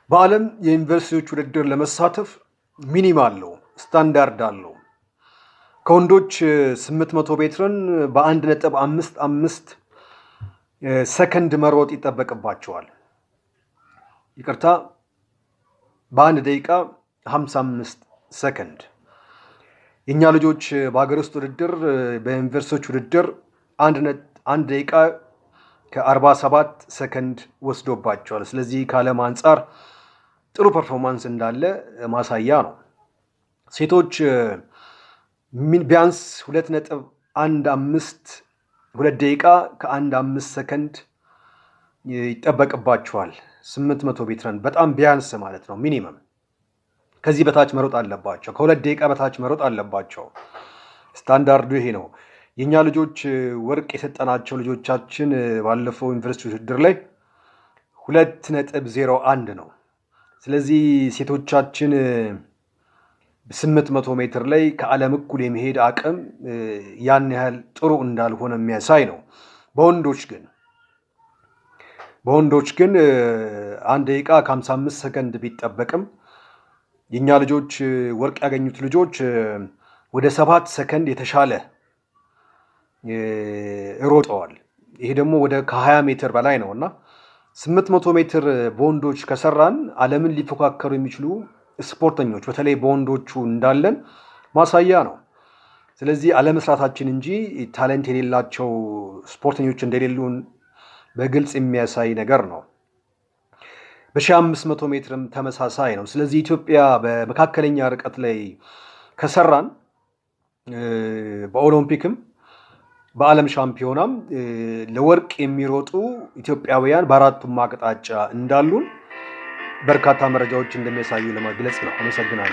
በዓለም የዩኒቨርሲቲዎች ውድድር ለመሳተፍ minimum አለው፣ ስታንዳርድ አለው። ከወንዶች 800 ሜትርን በ1.55 ሰከንድ መሮጥ ይጠበቅባቸዋል። ይቅርታ፣ በ1 ደቂቃ 55 ሰከንድ። የእኛ ልጆች በሀገር ውስጥ ውድድር በዩኒቨርሲቲዎች ውድድር 1 ደቂቃ ከ47 ሰከንድ ወስዶባቸዋል። ስለዚህ ከዓለም አንጻር ጥሩ performance እንዳለ ማሳያ ነው። ሴቶች ቢያንስ 2.15፣ 2 ደቂቃ ከ15 ሰከንድ ይጠበቅባቸዋል። 800 ሜትርን በጣም ቢያንስ ማለት ነው፣ minimum። ከዚህ በታች መሮጥ አለባቸው። ከ2 ደቂቃ በታች መሮጥ አለባቸው። ስታንዳርዱ ይሄ ነው። የእኛ ልጆች፣ ወርቅ የሰጠናቸው ልጆቻችን ባለፈው ዩኒቨርሲቲ ውድድር ላይ 2.01 ነው። ስለዚህ ሴቶቻችን 800 ሜትር ላይ ከዓለም እኩል የመሄድ አቅም ያን ያህል ጥሩ እንዳልሆነ የሚያሳይ ነው። በወንዶች ግን 1 ደቂቃ ከ55 ሰከንድ ቢጠበቅም የእኛ ልጆች፣ ወርቅ ያገኙት ልጆች ወደ 7 ሰከንድ የተሻለ ሮጠዋል። ይሄ ደግሞ ወደ ከ20 ሜትር በላይ ነው እና 800 ሜትር በወንዶች ከሰራን ዓለምን ሊፎካከሩ የሚችሉ ስፖርተኞች በተለይ በወንዶቹ እንዳለን ማሳያ ነው። ስለዚህ አለመስራታችን እንጂ talent የሌላቸው ስፖርተኞች እንደሌሉን በግልጽ የሚያሳይ ነገር ነው። በ1500 ሜትርም ተመሳሳይ ነው። ስለዚህ ኢትዮጵያ በመካከለኛ ርቀት ላይ ከሰራን በኦሎምፒክም በዓለም ሻምፒዮናም ለወርቅ የሚሮጡ ኢትዮጵያውያን በአራቱም አቅጣጫ እንዳሉን በርካታ መረጃዎች እንደሚያሳዩ ለመግለጽ ነው። አመሰግናለሁ።